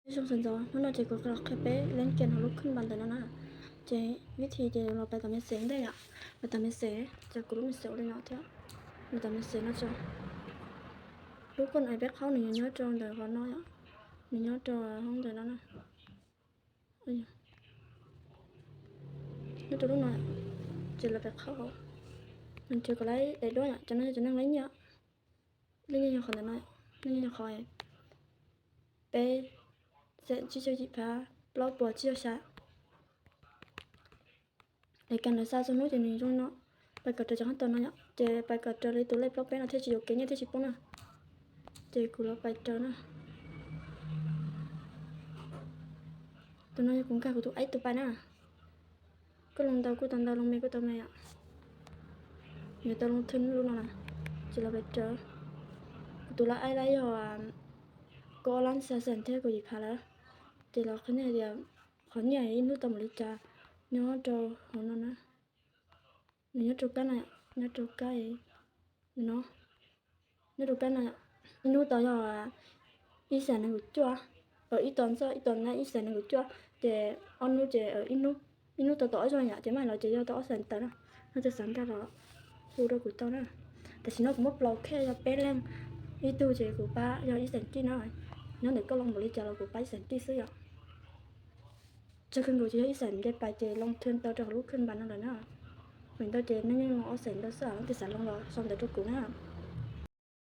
Nyob zoo sawv ntxov, hnub no ces kuv los qhia peb leej kias hauv lub khwj npas ntawm no na. Ces vib thi ces los pais tom me xev ntej yom, pais tom me xev, ces kuv lub me xev ua li no thiab, pais tom me xev no tso. Lub koj no peb qhaub nws nyob rau ntawm qhov no yom, nws nyob rau hauv ntawm no na. Nyob rau lub no, ces los pais qhaub hauv, nws ces kom lawv daim duab yom, cov no yog cov neeg lej nyiaj, lej nyiaj yog qhov ntawm no, lej nyiaj yog qhov peb xees tsib caug yim phav plaub puas tsib caug xya. Lawv kam ntawd xa txhua hnub ces nws zoo no, pais kom raws cov qhab tau no yom, ces pais kom raws li tus lej plaub peb no thiaj tsis yuam kev nyiaj thiaj tsis poob na. Ces kuv los pais raws na. Tus no yog kuv nkag kuv tus aib tus pais na. Koj loo ntau kuj tau ntau, loo me kuj tau me yom. Nws tau loo thwj lub no na, ces los pais raws. Kuv tus laj aib lab yog kaum ob lab xya xees thiab kaum yim phav lawm. Ces los qhia nej tias qhov nyiaj ib hnub tau npaum li cas nyob rau hauv no na. Nws nyob rau kab no, nyob rau kab no, nyob rau kab no, ib hnub tau yog ib xees nees nkaum cuaj, ib tos ntxoj ib tos na ib xees nees nkaum cuaj, ces ob hnub ces ib hnub tau tau ob zaug yom, ces mam los ces yog tau ob xees tawm na. No ces xav nkag los hu rau kuv tau na. Tam sim no kuv muab plaus khej yog peb leeg, ib tug ces kuv pab yog ib xees kij na. Nyob ntawm koj loo npaum li cas los kuv pab ib xees kij xwb yom. Tsawg kawg nkaus ces yog ib xees nce pais ces loo thwj tau rau hauv lub khwj npas no lawm na. Feem ntau ces nej yeej loo ob xees ntau xwb, leej twg xav loo los sau ntawv rau kuv na.